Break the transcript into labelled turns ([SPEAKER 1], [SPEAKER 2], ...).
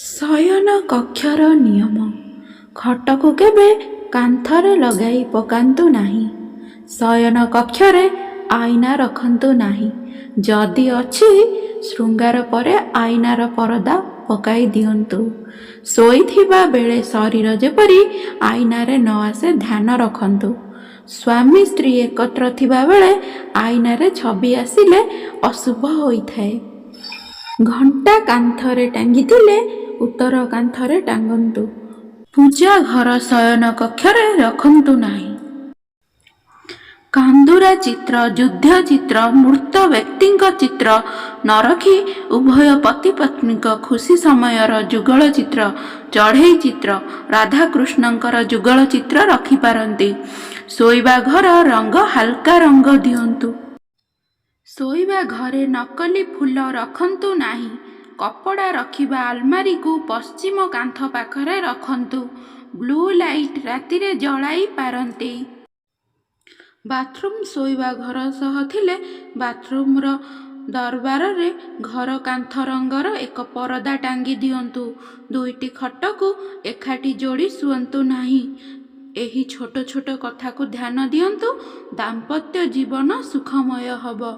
[SPEAKER 1] ଶୟନ କକ୍ଷର ନିୟମ: ଖଟକୁ କେବେ କାନ୍ଥରେ ଲଗାଇ ପକାନ୍ତୁ ନାହିଁ। ଶୟନ କକ୍ଷରେ ଆଇନା ରଖନ୍ତୁ ନାହିଁ। ଯଦି ଅଛି, ଶୃଙ୍ଗାର ପରେ ଆଇନାର ପରଦା ପକାଇ ଦିଅନ୍ତୁ। ଶୋଇଥିବା ବେଳେ ଶରୀର ଯେପରି ଆଇନାରେ ନ ଆସେ ଧ୍ୟାନ ରଖନ୍ତୁ। ସ୍ୱାମୀ-ସ୍ତ୍ରୀ ଏକତ୍ର ଥିବା ବେଳେ ଆଇନାରେ ଛବି ଆସିଲେ ଅଶୁଭ ହୋଇଥାଏ। ଘଣ୍ଟା କାନ୍ଥରେ ଟାଙ୍ଗିଥିଲେ ଉତ୍ତର କାନ୍ଥରେ ଟାଙ୍ଗନ୍ତୁ। ପୂଜା ଘର ଶୟନ କକ୍ଷରେ ରଖନ୍ତୁ ନାହିଁ। କାନ୍ଦୁରା ଚିତ୍ର, ଯୁଦ୍ଧ ଚିତ୍ର, ମୃତ ବ୍ୟକ୍ତିଙ୍କ ଚିତ୍ର ନ ରଖି ଉଭୟ ପତି-ପତ୍ନୀଙ୍କ ଖୁସି ସମୟର ଯୁଗଳ ଚିତ୍ର, ଚଢ଼େଇ ଚିତ୍ର, ରାଧା-କୃଷ୍ଣଙ୍କର ଯୁଗଳ ଚିତ୍ର ରଖିପାରନ୍ତି। ଶୋଇବା ଘର ରଙ୍ଗ ହାଲ୍କା ରଙ୍ଗ ଦିଅନ୍ତୁ। ଶୋଇବା ଘରେ ନକଲି ଫୁଲ ରଖନ୍ତୁ ନାହିଁ। କପଡ଼ା ରଖିବା ଆଲମାରୀକୁ ପଶ୍ଚିମ କାନ୍ଥ ପାଖରେ ରଖନ୍ତୁ। ବ୍ଲୁ ଲାଇଟ୍ ରାତିରେ ଜଳାଇ ପାରନ୍ତି। ବାଥ୍ରୁମ୍ ଶୋଇବା ଘର ସହ ଥିଲେ ବାଥ୍ରୁମ୍ର ଦରବାରରେ ଘର କାନ୍ଥ ରଙ୍ଗର ଏକ ପରଦା ଟାଙ୍ଗି ଦିଅନ୍ତୁ। ଦୁଇଟି ଖଟକୁ ଏକାଠି ଯୋଡ଼ି ଶୁଅନ୍ତୁ ନାହିଁ। ଏହି ଛୋଟ ଛୋଟ କଥାକୁ ଧ୍ୟାନ ଦିଅନ୍ତୁ, ଦାମ୍ପତ୍ୟ ଜୀବନ ସୁଖମୟ ହେବ।